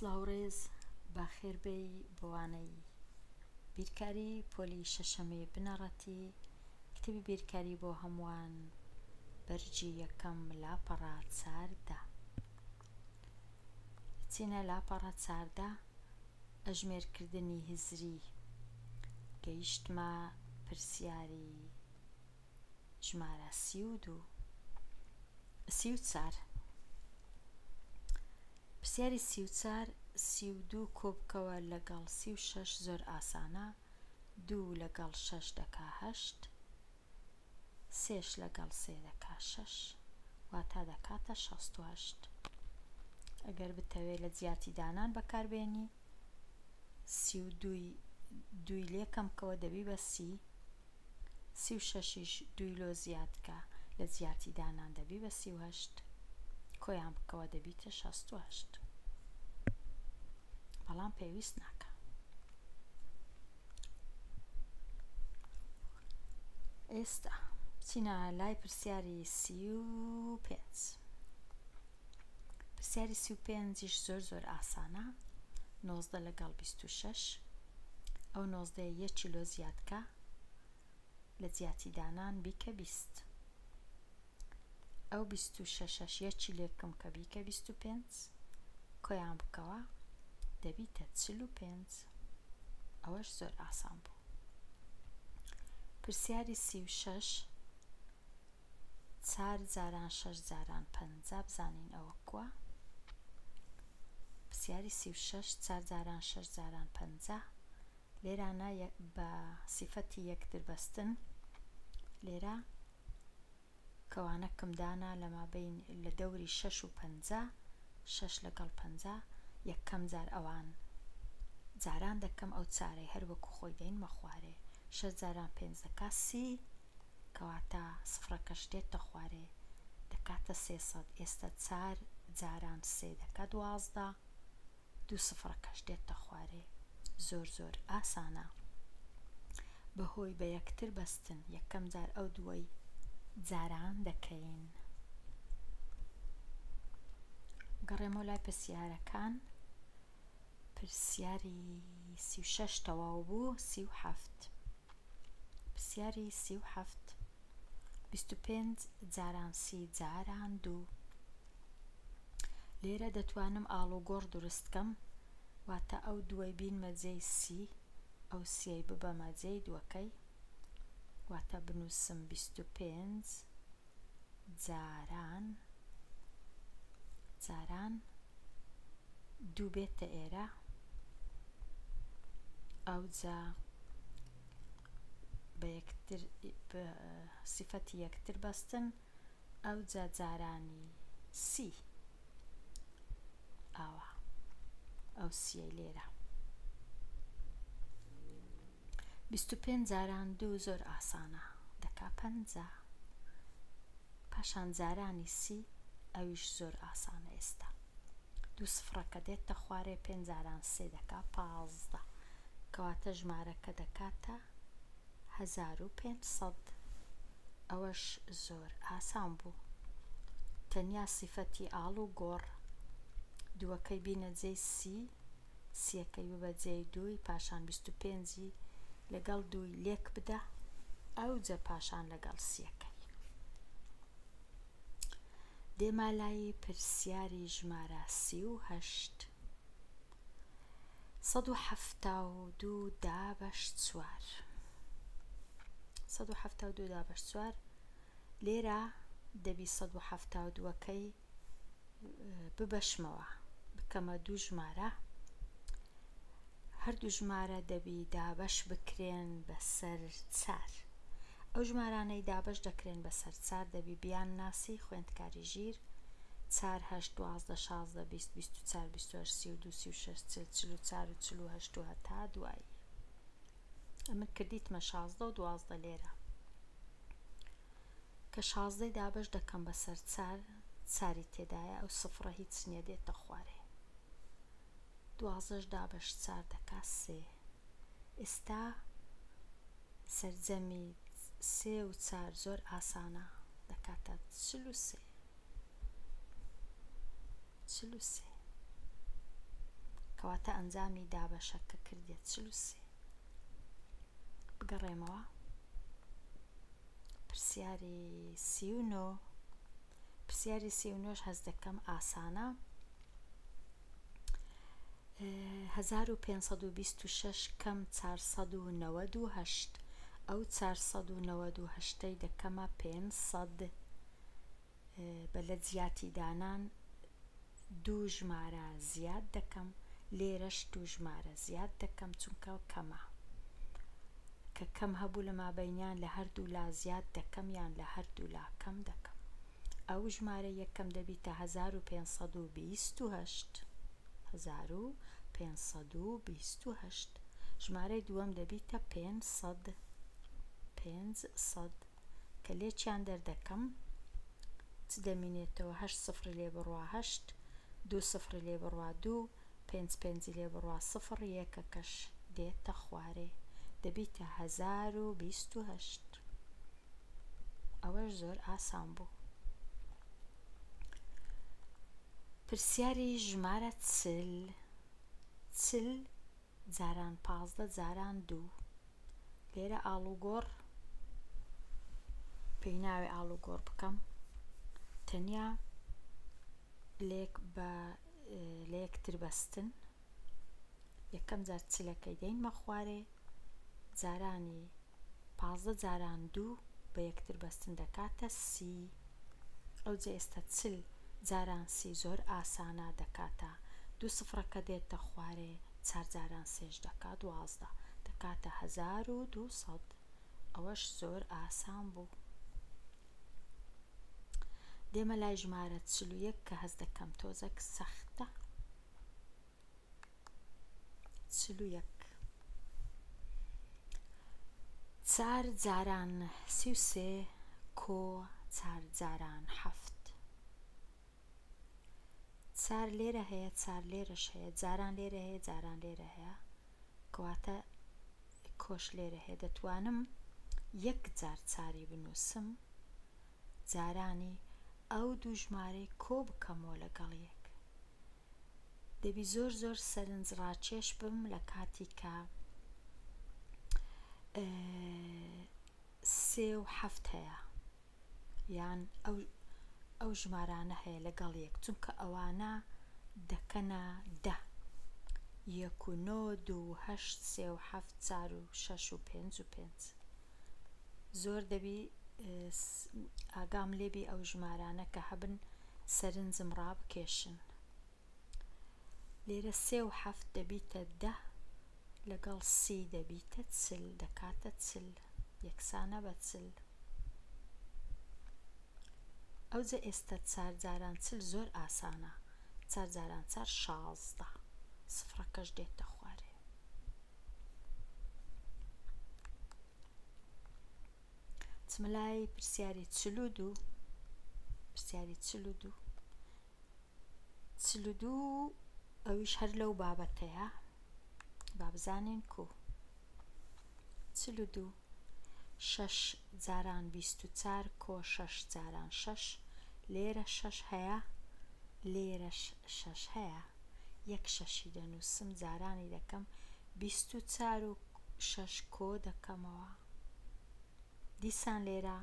سڵاو ڕێز باخێر بێی بۆ وانەی بیرکاری پۆلی شەشەمی بنەڕەتی کتێبی بیرکاری بۆ هەمووان بەرگی یەکەم لاپەڕە 14 چینە لاپەڕە 14 ئەژمێرکردنی هزری گەیشتمە پرسیاری ژمارە 32 34 پرسیاری 34 32 کۆبکەوە لەگەڵ 36 زۆر ئاسانە دوو لەگەڵ شەش دەکا هەشت سێش لەگەڵ سێ دەکا شەش واتا دەکاتە 68 ئەگەر بتەوێ لە جیاتی دانان بەکاربێنی 32 دووی لێ کەم کەوە دەبی بە سی 36یش دووی لۆ زیاد کە لە جیاتی دانان دەبی بە 38 کۆیان بکەوە دەبیتە 68 بەڵام پێویست ناکا. ئێستا بچینە لای پرسیاری 35 پرسیاری 35یش زۆر زۆر ئاسانە 19 لەگەڵ 26 ئەو 19 یەکی لۆ زیادکە لە جیاتی دانان بیکە 20 ئەو 26ەش یەکی لێکم کە بیکە 25 کۆیان بکەوە دەبیتە 45 ئەوەش زۆر ئاسان بوو. پرسیاری 36 چار جاران شەش جاران 50 بزانین ئەوە کووە؟ پرسیاری 36 چار جاران شەش جاران 50 لێرانە بە سیفەتی یەکتر بەستن لێرە کەوانەکم دانا لە مابەین لە دەوری شەش و 50 شەش لەگەڵ 50 یەکەم جار ئەوان جاران دەکەم ئەو چارەی هەر وەکو خۆی دەینمە خوارێ شەش جاران پێنج دەکا سی کەواتە سفرەکەش دێتە خوارێ دەکاتە 300 ئێستا چار جاران سێ دەکا 12 دوو سفرەکەش دێتە خوارێ زۆر زۆر ئاسانە بەهۆی بە یەکتر بەستن یەکەم جار ئەو دووەی جاران دەکەین. گەڕێمەوە لای پرسیارەکان پرسیاری 36 تەواو بوو 37 پرسیاری 37 25 جاران سی جاران دوو لێرە دەتوانم ئاڵوگۆڕ دروست کەم واتە ئەو دووەی بینمە جێی سی ئەو سیەی ببەمە جێی دووەکەی واتە بنووسم 25 جاران جاران دوو بێتە ئێرە ئەوجا بە یەکتر بە سیفەتی یەکتر بەستن ئەوجا جارانی سی ئاوا ئەو سیەی لێرە 25 جاران دوو زۆر ئاسانە دەکا 50 پاشان جارانی سی ئەویش زۆر ئاسانە ئێستا دوو سفرەکە دێتە خوارێ پێنج جاران سێ دەکا 15 کەواتە ژمارەکە دەکاتە 1500 ئەوەش زۆر ئاسان بوو تەنیا سیفەتی ئاڵ و گۆڕ دووەکەی بینە جێی سی سیەکەی ببە جێی دووی پاشان 25ی لەگەڵ دووی لێک بدە ئەوجە پاشان لەگەڵ سیەکەی دێما لای پرسیاری ژمارە 38 172 دابەش چوار 172 دابەش چوار لێرە دەبی 172ەکەی ببەشمەوە بکەمە دوو ژمارە هەردوو ژمارە دەبی دابەش بکرێن بەسەر چار ئەو ژمارانەی دابەش دەکرێن بەسەر چار دەبی بیان ناسی خوێندکاری ژیر چار هەشت 12 16 20 24 28 32 36 40 44 و 48 و هەتا دوایی ئەمن کردیتمە 16 و 12 لێرە کە شازدەی دابەش دەکەم بەسەر چار چاری تێدایە ئەو سفرە هیچ نییە دێتە خوارێ دوازدەش دابەش چار دەکا سێ ئێستا سەرجەمی سێ و چار زۆر ئاسانە دەکاتە 43 43. کەواتە ئەنجامی دابەشەکە کردیە 43. بگەڕێمەوە پرسیاری 39. پرسیاری 39 هەست دەکەم ئاسانە. 1526 کەم 498، ئەو 498ەی دەکەمە 500. بە لە جیاتی دانان دوو ژمارە زیاد دەکەم، لێرەش دوو ژمارە زیاد دەکەم چونکە کەمە. کە کەم هەبوو لە مابەینیان لە هەردوو لا زیاد دەکەم یان لە هەردوو لا کەم دەکەم. ئەو ژمارەی یەکەم دەبیتە 1528. 1528. ژمارەی دووەم دەبیتە 500. 500. کە لێکیان دەردەکەم چ دەمینێتەوە؟ هەشت سفری لێ بڕوا هەشت، دوو سفری لێ بڕوا دوو، پێنج پێنجی لێ بڕوا سفر، یەکەکەش دێتە خوارێ دەبیتە 1028. ئەوەش زۆر ئاسان بوو. پرسیاری ژمارە 40. 40 جاران 15 جاران دوو. لێرە ئاڵوگۆڕ پێی ناوێ ئاڵوگۆڕ بکەم، تەنیا لێک بە لە یەکتر بەستن. یەکەم جار چلەکەی دەینمە خوارێ، جارانی 15 جاران دوو بە یەکتر بەستن دەکاتە 30. ئەوجە ئێستا 40 جاران 30 زۆر ئاسانە، دەکاتە دوو سفرەکە دێتە خوارێ، چار جاران سێش دەکات 12، دەکاتە 1200. ئەوەش زۆر ئاسان بوو. دێمە لای ژمارە 41 کە هەست دەکەم تۆزەک سەختە. 41. چار جاران 33 کۆ چار جاران حەفت. چار لێرە هەیە، چار لێرەش هەیە، جاران لێرە هەیە، جاران لێرە هەیە، کەواتە کۆش لێرە هەیە. دەتوانم یەک جار چاری بنووسم، جارانی ئەو دوو ژمارەی کۆ بکەمەوە لەگەڵ یەک. دەبی زۆر زۆر سەرنج ڕاکێش بم لە کاتی کە سێ و حەفت هەیە یان ئەو ژمارانە هەیە لەگەڵ یەک، چونکە ئەوانە دەکەنە دە. یەک و نۆ، دوو و هەشت، سێ و حەفت، چار و شەش و پێنج و پێنج. زۆر دەبی ئاگام لێبی ئەو ژمارانە کە هەبن سەرنجم ڕابکێشن. لێرە سێ و حەفت دەبیتە دە، لەگەڵ 30 دەبیتە 40، دەکاتە 40، یەکسانە بە 40. ئەوجە ئێستا چار جاران 40 زۆر ئاسانە، چار جاران چار 16، سفرەکەش دێتە خوارێ. چمە لای پرسیاری 42. پرسیاری 42. 42 ئەویش هەر لەو بابەتەیە، با بزانین کو. 42. شەش جاران 24 کۆ شەش جاران شەش. لێرە شەش هەیە، لێرەش شەش هەیە، یەک شەشی دەنووسم، جارانی دەکەم 24 و شەش کۆ دەکەمەوە. دیسان لێرە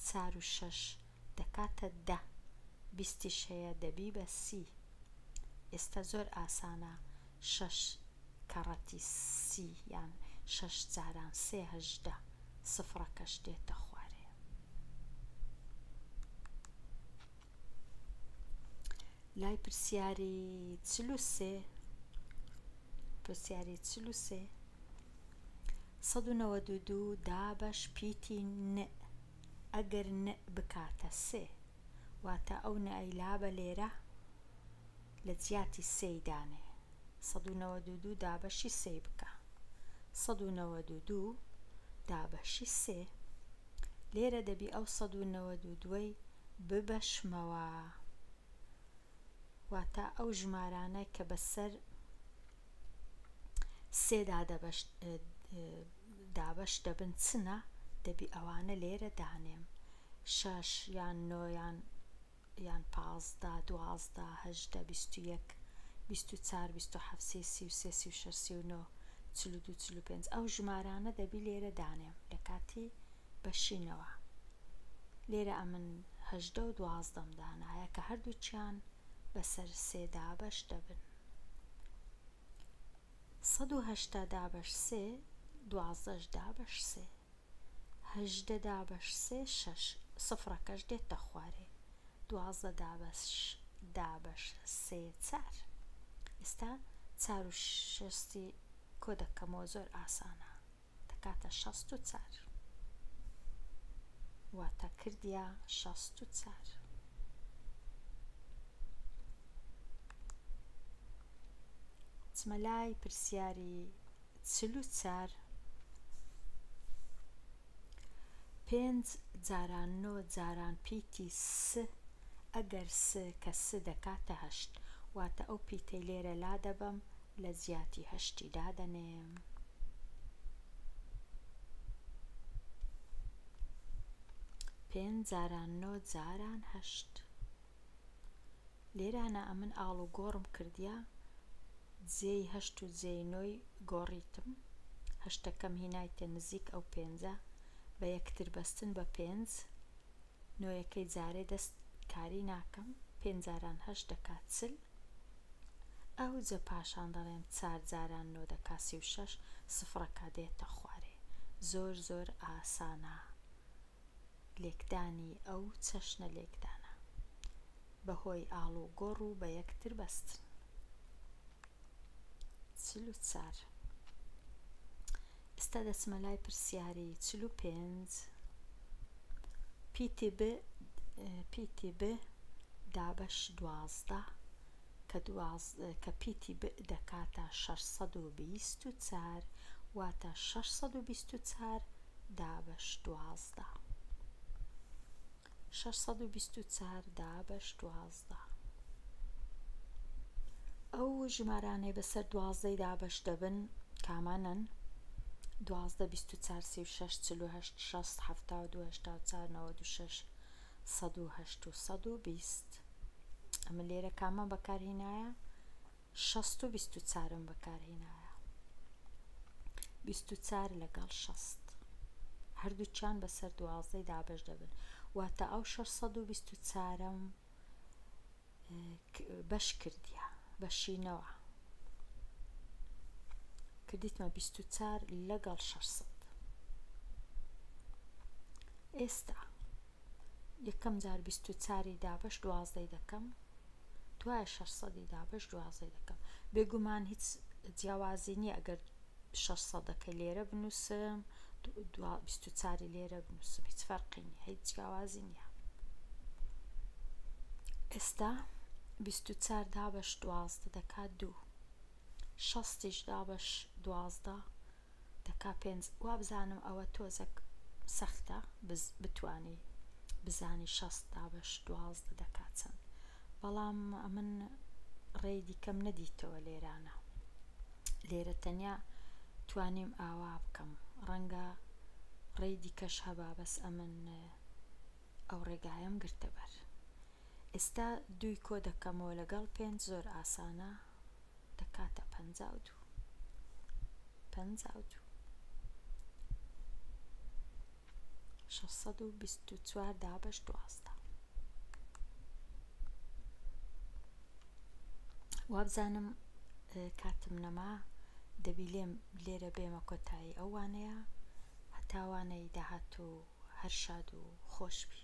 چار و شەش دەکاتە دە، بیستیش هەیە دەبی بە 30. ئێستا زۆر ئاسانە، شەش کەڕەتی 30 یان شەش جاران سێ 18، سفرەکەش دێتە خوارێ. لای پرسیاری 43. پرسیاری 43. 192 دابەش پیتی ن، ئەگەر ن بکاتە سێ، واتە ئەو نەی لابە لێرە لە جیاتی سێی دانێ. 192 دابەشی سێی بکە. 192 دابەشی سێ. لێرە دەبی ئەو 192ی ببەشمەوە، واتە ئەو ژمارانە کە بەسەر سێدا دابەش دەبن چنە، دەبی ئەوانە لێرە دانێم. شەش یان نۆ یان 15، 12، 18، 21. 24 27 30 33 36 39 42 45 ئەو ژمارانە دەبی لێرە دانێم لە کاتی بەشینەوە. لێرە ئەمن 18 و 12م دانایە کە هەردووکیان بەسەر سێ دابەش دەبن. 180 دابەش سێ، دوازدەش دابەش سێ. 18 دابەش سێ شەش، سفرەکەش دێتە خوارێ. 12 دابەش دابەش سێ چار. ئێستا چار و شەستی کۆ دەکەمەوە زۆر ئاسانە. دەکاتە 64. واتە کردیا 64. چمە لای پرسیاری 44. پێنج جاران نۆ جاران پیتی س، ئەگەر س کە س دەکاتە هەشت، واتە ئەو پیتەی لێرە لادەبەم لە جیاتی هەشتی دادەنێم. پێنج جاران نۆ جاران هەشت. لێرانە ئەمن ئاڵوگۆڕم کردیە، جێی هەشت و جێی نۆی گۆڕیتم. هەشتەکەم هینایتە نزیک ئەو پێنجە، بە یەکتر بەستن بە پێنج، نۆیەکەی جارێ دەست کاری ناکەم. پێنج جاران هەشت دەکات 40. ئەوجە پاشان دەڵێم چار جاران نۆ دەکا 36، سفرەکە دێتە خوارێ. زۆر زۆر ئاسانە لێکدانی ئەو چەشنە لێکدانە بەهۆی ئاڵوگۆڕ و بە یەکتر بەستن. 44. ئێستا دەچمە لای پرسیاری 45. پیتی ب پیتی ب دابەش 12 کە پیتی ب دەکاتە 624، واتە 624 دابەش 12. 624 دابەش 12. ئەو ژمارانەی بەسەر دوازدەی دابەش دەبن کامانەن؟ 12 24 36 48 60 72 84 96 108 و 120. ئەمە لێرە کامە بەکارهێنایە؟ 624م بەکارهێنایە. 24 لەگەڵ 60 هەردووچیان بەسەر دوازدەی دابەش دەبن، واتە ئەو 624م بەش کردیە، بەشینەوە کردیتمە 24 لەگەڵ 600. ئێستا یەکەم جار 24ی دابەش دوازدەی دەکەم، دوای 600ی دابەش دوازدەی دەکەم. بێگومان هیچ جیاوازی نییە ئەگەر 600ەکەی لێرە بنووسم، 24ی لێرە بنووسم، هیچ فەرقی نییە، هیچ جیاوازی نییە. ئێستا 24 دابەش 12 دەکات دوو، شەستیش دابەش 12 دەکا پێنج. وابزانم ئەوە تۆزەک سەختە بتانی بزانی 60 دابەش 12 دەکات چەند، بەڵام ئەمن ڕێی دیکەم نەدیتەوە لێرانە. لێرە تەنیا توانیم ئاوا بکەم، ڕەنگە ڕێی دیکەش هەبا، بەس ئەمن ئەو ڕێگایم گرتە بەر. ئێستا دووی کۆ دەکەمەوە لەگەڵ پێنج، زۆر ئاسانە، دەکاتە 52. 52. 624 دابەش 12. وابزانم کاتم نەما، دەبی لێم لێرە بێمە کۆتایی ئەو وانەیە. هەتا وانەی داهاتوو هەر شاد و خۆش بی.